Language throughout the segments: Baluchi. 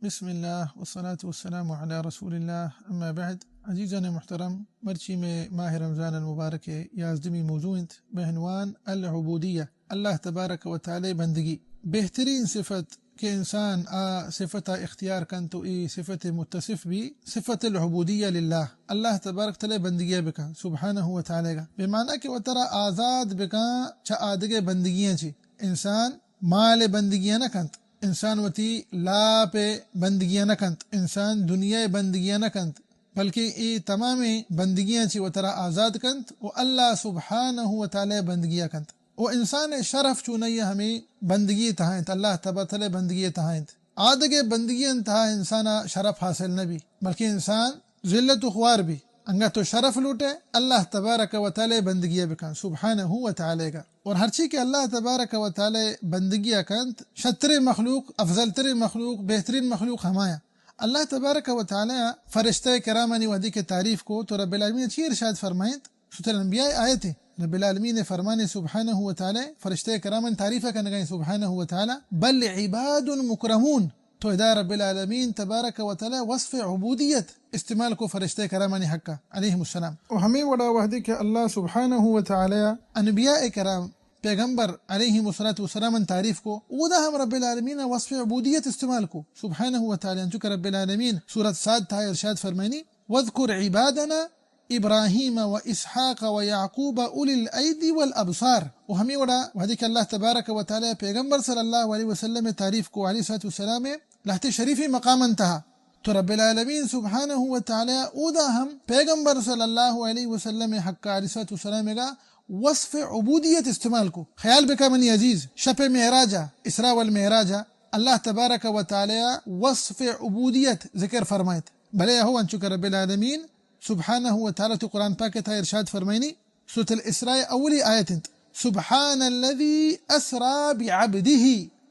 بسم اللہ والصلاة والسلام علی رسول اللہ، اما بعد۔ عزیزان محترم، مرچی میں ماہ رمضان المبارک یازدمی موضوع انت بعنوان العبودیہ، اللہ تبارک و تعالی بندگی۔ بہترین صفت کہ انسان آ صفت اختیار کنت و ای صفت متصف بی، صفت العبودیہ للہ، اللہ تبارک تعالی بندگی بکن سبحانہ و تعالی گا، بمعنی کہ وترا آزاد بکن چہ آدگہ بندگیاں چی۔ انسان مال بندگیاں نہ کنت، انسان وتی لاپ بندگیاں نہ کنت، انسان دنیا بندگیاں نہ کنت، بلکہ اے تمامیں بندگیاں چی وترا آزاد کنت و اللہ سبحانہ و تعالی بندگیاں کنت۔ و انسان شرف چونائی ہمیں بندگی تہا انت، اللہ تبارک تعالی بندگی تہا انت۔ آدگہ بندگی انتہا انسان شرف حاصل نہ بی، بلکہ انسان ذلت و خوار بی۔ انگا تو شرف لوٹے، اللہ تبارک و تعالی بندگی بکن سبحانہ و تعالی گا۔ اور ہرچی کہ اللہ تبارک و تعالی بندگی کنت، شتریں مخلوق، افضل تریں مخلوق، بہترین مخلوق ہمایا۔ اللہ تبارک و تعالی فرشتہ کرامانی وحدی کے تعریف کو تو رب العالمین چی ارشاد فرمائنت؟ سورۃ الانبیاء آیت، رب العالمین فرمانے سبحانہ و تعالی فرشتہ کرامانی تعریف کنگائیں سبحانہ و تعالی، بل عباد مکرمون۔ تو ادا رب العالمین تبارک و تعالی وصف عبودیت استعمال کو فرشتہ کرامانی حقا علیہم السلام۔ و ہمیں وڑا وحدی کہ اللہ سبحانہ و تعالی انبیاء کرام، پیغمبر علیہم الصلوۃ والسلام تعریف کو، اودا ہم رب العالمین وصف عبودیت استعمال کو سبحانہ و تعالی، چونکہ رب العالمین سورۃ صاد تہا ارشاد فرمائنی، واذکر عبادنا ابراہیم و اسحاق و یعقوب اولی الایدی والابصار۔ و ہمیں وڑا وحدی کہ اللہ تبارک و تعالی پیغمبر صلی اللہ علیہ وسلم تعریف کو علیہ الصلوۃ والسلام لہتے شریفی مقام انتہا، تو رب العالمین سبحانہ و تعالی اودا ہم پیغمبر صلی اللہ علیہ وسلم حق علیہ الصلوۃ والسلام گا وصف عبودیت استعمال کو۔ خیال بکا منی عزیز، شپ معراجا، اسراء والمعراجا، اللہ تبارک و تعالی وصف عبودیت ذکر فرمائت۔ بلے اہو انچو کہ رب العالمین سبحانہ و تعالی تو قرآن پاک تہا ارشاد فرمائنی، سورۃ الاسراء اولی آیت انت، سبحان الذی اسری بعبدہ،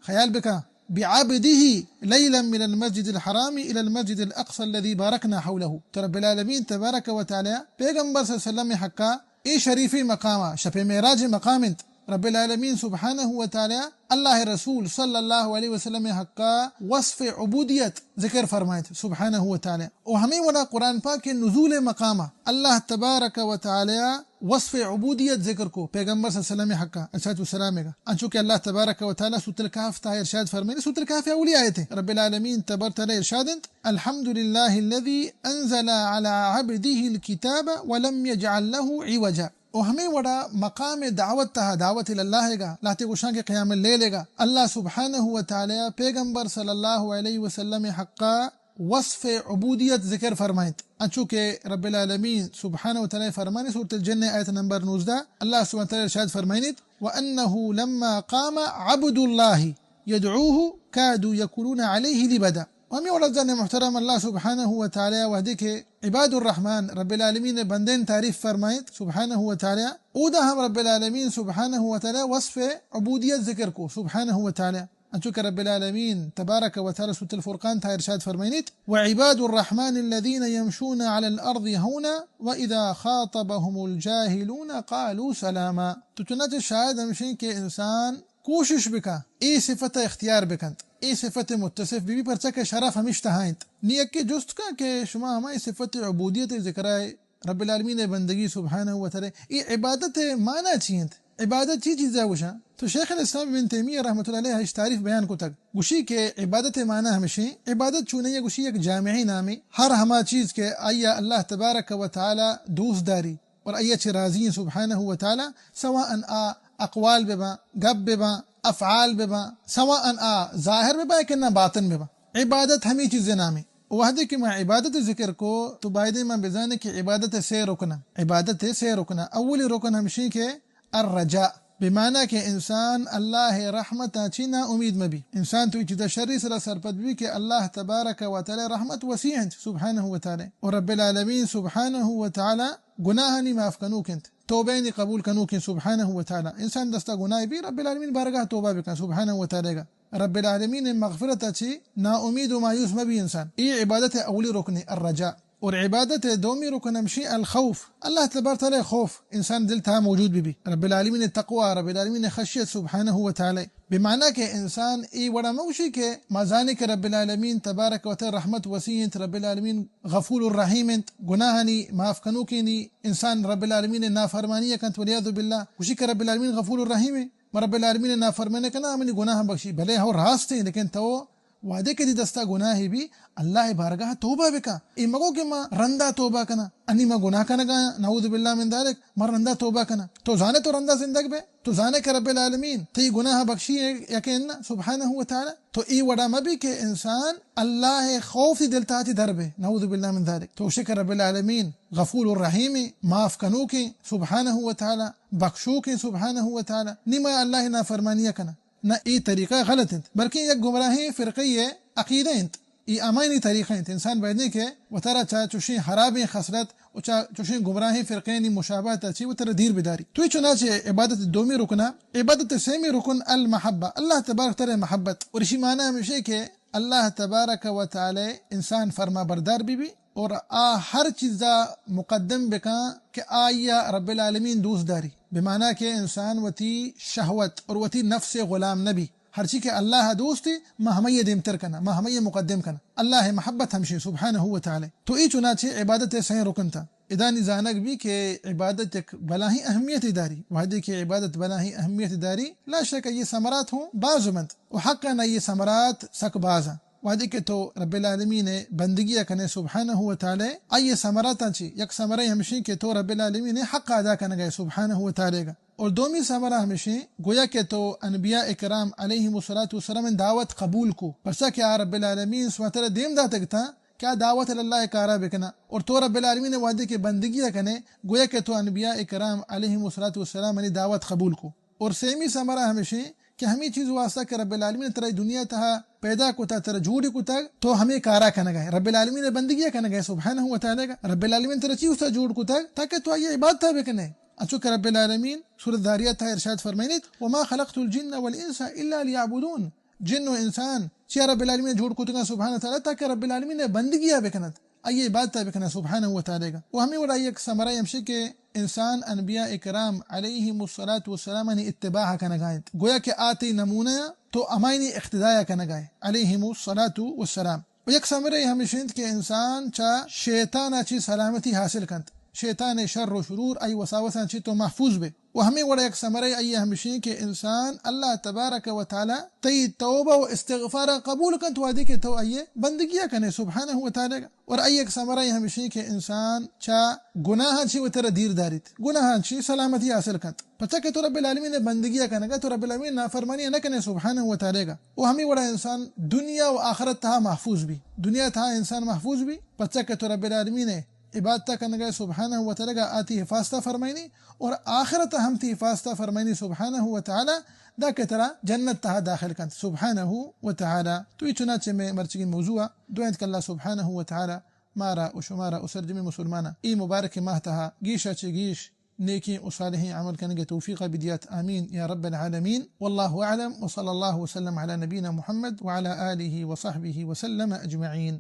خیال بکا، بعبدہ لیلا من المسجد الحرام الی المسجد الاقصی الذی بارکنا حولہ۔ تو رب العالمین تبارک و تعالی پیغمبر صلی اللہ علیہ وسلم حقا اے شریفی مقاما، شپ معراج مقام انت۔ رب العالمین سبحانہ و تعالی اللہ رسول صلی اللہ علیہ وسلم حقا وصف عبودیت ذکر فرمائت سبحانہ و تعالی۔ و ہمیں وڑا قرآن پاک نزول مقاما اللہ تبارک و تعالی وصف عبودیت ذکر کو پیغمبر صلی اللہ علیہ وسلم حقا علیہ الصلوۃ والسلام گا۔ انچو کہ اللہ تبارک و تعالی سورۃ الکہف تہا ارشاد فرمائنی، سورۃ الکہف اولی آیت ہے، رب العالمین تبارک تعالی ارشاد انت، الحمد للہ الذی انزل علی عبدہ الکتاب ولم یجعل لہ عوجا۔ و ہمیں وڑا مقام دعوت تہا، دعوت الی اللہ گا، لہتے گوشاں کہ قیام اللیل گا، اللہ سبحانہ و تعالی پیغمبر صلی اللہ علیہ وسلم حقا وصف عبودیت ذکر فرمائنت۔ انچو کہ رب العالمین سبحانہ و تعالی فرمانی سورۃ الجن آیت نمبر نوزدہ، اللہ سبحانہ و تعالی ارشاد فرمائنیت، وانہ لما قام عبد اللہ یدعوہ کادوا یکونون علیہ لبدا۔ و ہمیں وڑا عزیزان محترم اللہ سبحانہ و تعالی وحدی کہ عباد الرحمن رب العالمین بندین تعریف فرمائیت سبحانہ و تعالی، اودا ہم رب العالمین سبحانہ و تعالی وصف عبودیت ذکر کو سبحانہ و تعالی۔ انچو کہ رب العالمین تبارک و تعالی سورۃ الفرقان تہا ارشاد فرمائنیت، وعباد الرحمن الذین یمشون علی الارض ہونا واذا خاطبهم الجاہلون قالوا سلاما۔ تو چنانچہ شاید ہمشیں کہ انسان کوشش بکن اے صفت اختیار بکنت، اے صفت متصف بی بی، پرچا کہ شرف ہمیش تہا انت۔ نی یکے جست کن کہ شما ہمائی صفت عبودیت ذکرائے رب العالمین بندگی سبحانہ و تعالی، اے عبادت معنی چی انت؟ عبادت چی چیزا گوشاں؟ تو شیخ الاسلام ابن تیمیہ رحمۃ اللہ علیہ اش تعریف بیان کتگ، گوشی کہ عبادت معنی ہمشیں، عبادت چونیا گوشی یک جامعی نامے، ہر ہما چیز کہ آیا اللہ تبارک و تعالی دوست داری، اور آئی چہ راضی ہیں سبحانہ و تعالی، سواء آ اقوال بباں، گپ بباں، افعال بباں، سواء آ ظاہر بباں کہ نہ باطن بباں۔ عبادت ہمیں چیزیں نامیں۔ وہدے کہ ما عبادت ذکر کو تو بایدے ما بزانے کہ عبادت سے رکن، عبادت سے رکن۔ اولی رکن ہمشیں کہ الرجاء، بمعنی کہ انسان اللہ رحمت چی نا امید مبی۔ انسان تو چیزا شری سرا سرپد بی کہ اللہ تبارک و تعالی رحمت وسیع انت سبحانہ و تعالی، اور رب العالمین سبحانہ و تعالی گناہانی معاف کنوک انت، توبہانی قبول کنوک انت سبحانہ و تعالی۔ انسان دستا گناہ بی، رب العالمین بارگاہ توبہ بکن سبحانہ و تعالی گا۔ رب العالمین مغفرت چی نا امید و مایوس مبی انسان۔ ای عبادت اولی رکن الرجاء۔ اور عبادت دومی رکن ہمشی الخوف، اللہ تبارک تعالی خوف انسان دل تہا موجود بی بی، رب العالمین تقوی، رب العالمین خشیت سبحانہ و تعالی۔ بمعنی کہ انسان اے وڑا مہ گوشی کہ ما زانے کہ رب العالمین تبارک و تعالی رحمت وسیع انت، رب العالمین غفور الرحیم انت، گناہانی معاف کنوکینی، انسان رب العالمین نافرمانی کنت والعیاذ باللہ، گوشی کہ رب العالمین غفور الرحیم انت، ما رب العالمین نافرمانی کنا، منی گناہ بخشی۔ بلے ہو راست ہیں، لیکن تو وہدے کہ دی دستا گناہے بی، اللہ بارگاہ توبہ بکا۔ اے مگو کہ ما رندا توبہ کنا، انی ما گناہ کنگا، نعوذ باللہ من ذلک، ما رندا توبہ کنا۔ تو زانے تو رندا زندگ بے، تو زانے کہ رب العالمین تئی گناہ بخشی یکے اناں سبحانہ و تعالی۔ تو اے وڑا مبی کہ انسان اللہ خوف دی دل تہا چی در بے، نعوذ باللہ من ذلک۔ تو شکر رب العالمین غفور الرحیم، معاف کنوکیں سبحانہ و تعالی، بخشوکیں سبحانہ و تعالی۔ نی ما اللہ نافرمانی کنا۔ نہ، اے طریقہ غلط انت، بلکہ یک گمراہیں فرقے ء عقیدہ انت۔ اے ہمائنی طریقہ انت۔ انسان باید کہ وترا چا چوشیں حرابیں خصلت و چا چوشیں گمراہیں فرقیانی مشابہت ء چی وترا دیر بداری۔ تو چنانچہ عبادت دومی رکن ء، عبادت سیمی رکن المحبہ، اللہ تبارک تعالی محبت۔ اور اسی معنی ہمیشہ کہ اللہ تبارک و تعالی انسان فرما بردار بی بی، اور آ ہر چیزا مقدم بکاں کہ آئیا رب العالمین دوست داری، بمعنی کہ انسان وتی شہوت اور وتی نفس غلام نبی، ہرچی کہ اللہ دوست، ما ہمئی دیمتر کنا، ما ہمئی مقدم کنا۔ اللہ محبت ہمشی سبحانہ و تعالی۔ تو ای چنانچہ عبادت سئیں رکن تا۔ ادا نی زانگ بی کہ عبادت یک بلاہیں اہمیت داری۔ وہدے کہ عبادت بلاہیں اہمیت داری، لا شک یہ ثمرات ہوں باز بنت و حقا یہ ثمرات سک باز ہیں۔ وہدے کہ تو رب العالمین ء بندگی ء کنے سبحانہ و تعالی، آئی ء ثمراتاں چی؟ یک ثمرہ ہمشی کہ تو رب العالمین ء حق ادا کنگ ء سبحانہ و تعالی گا۔ اور دومی ثمرہ ہمشی گویا کہ تو انبیاء کرام علیہم الصلوۃ والسلام دعوت قبول کو، پرچا کہ آ رب العالمین سبحانہ و تعالی دیم داتگ تا کہ آ دعوت اللہ کارا بکنا، اور تو رب العالمین وہدے کہ بندگی ء کنے گویا کہ تو انبیاء کرام علیہم الصلوۃ والسلام انی دعوت قبول کو۔ اور سیمی ثمرہ ہمشی کہ ہمیں چیز واسطہ کہ رب العالمین ترا دنیا تہا پیدا کتا، ترا جوڑی کتا، تو ہمیں کارا کنگا ہے، رب العالمین بندگی کنگا ہے سبحانہ و تعالی گا۔ رب العالمین ترا چی واسطہ جوڑ کتا؟ تاکہ تو آئی عبادت بکنے۔ اچو کہ رب العالمین سورۃ ذاریات تہا ارشاد فرمائنیت، وما خلقت الجن والانس الا لیعبدون۔ جن و انسان چیا رب العالمین جوڑ کتگا سبحانہ و تعالی؟ تاکہ رب العالمین بندگی بکنت۔ آئی عبادت بکنت سبحانہ و تعالی گا۔ و ہمیں وڑا یک ثمرہ ہمشی کہ انسان انبیاء کرام علیہم الصلوۃ والسلام انی اتباع کنگا انت۔ گویا کہ آ تئی نمونہ تو ہمائنی اقتداء کنگا ہے علیہم الصلوۃ والسلام۔ و یک ثمرہ ہمش انت کہ انسان چا شیطان چی سلامتی حاصل کنت۔ شیطان شر و شرور آئی وساوساں چی تو محفوظ بے۔ و ہمیں وڑا یک ثمرہ آئی ہمشی کہ انسان اللہ تبارک و تعالی تئی توبہ و استغفار قبول کنت وہدے کہ تو آئی بندگی کنے سبحانہ و تعالی گا۔ اور آئی یک ثمرہ ہمشی کہ انسان چا گناہاں چی وترا دیر داریت، گناہاں چی سلامتی حاصل کنت۔ پرچا کہ تو رب العالمین بندگی کنگا، تو رب العالمین نافرمانی نہ کنے سبحانہ و تعالی گا۔ و ہمیں وڑا انسان دنیا و آخرت تہا محفوظ بی، دنیا تہا انسان محفوظ بی، پرچا کہ تو رب العالمین عبادت کنگا سبحانہ و تعالی گا، آ تئی حفاظت فرمائنی اور آخرت ہم تئی حفاظت فرمائنی سبحانہ و تعالی، دا کہ ترا جنت تہا داخل کنت سبحانہ و تعالی۔ تو ای چنانچہ میں مرچگی موضوع دعا انت کہ اللہ سبحانہ و تعالی مارا و شمارا و سرجمی مسلمانا ای مبارک ماہ تہا گیشا چہ گیش نیکیں و صالحیں عمل کنگ توفیق بدیات، آمین یا رب العالمین۔ واللہ اعلم، وصلی اللہ وسلم علی نبینا محمد وعلی آلہ وصحبہ وسلم اجمعین۔